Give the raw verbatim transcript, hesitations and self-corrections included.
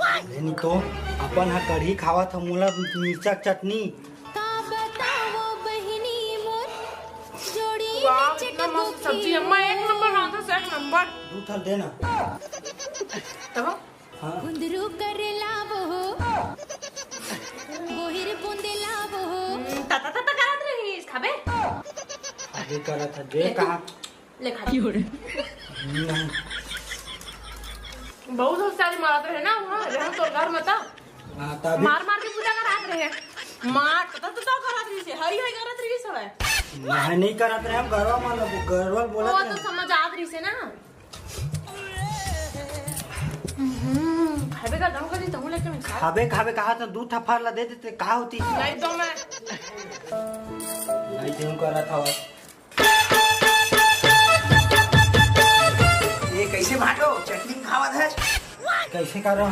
अरे नहीं तो, अपन ह कढ़ी खावत ह, मोला मिर्चा के चटनी। का बताओ बहिनी मोर, जोड़ी वाह, में इतना मस्त चटको सब्जी, अम्मा एक नंबर रांधस, एक नंबर। दू ठन देना। तब? हाँ। कुंदरू करेला वो हो, बोहिर बुंदेला वो हो। हम्म, तता तता करत रहिस, खाबे? अभी करत ह, दे ले तू। कहाँ? ले खा। नहीं। बहुत होशियारी मारत रहे ना वहाँ, जहाँ तोर घर में था। हाँ, तभी। मार मार के पूजा करात रहे। मार, तता तता करत रहिस, हई हई करत रहिस हवे। मैं नहीं करत रहे, हम गरवा मार, गरवा बोलत वो तो रहे। समझ आत रहिस ना। हम्म, खाबे का दम करी, तहूँ लेके मिल खा। खाबे, खाबे कहा तो दू थप्पड़ ला दे देते, का होती? नहीं तो मैं। नहीं देहूँ करत हवा। ये कैसे भाटो चटनी खावत है? कैसे करो?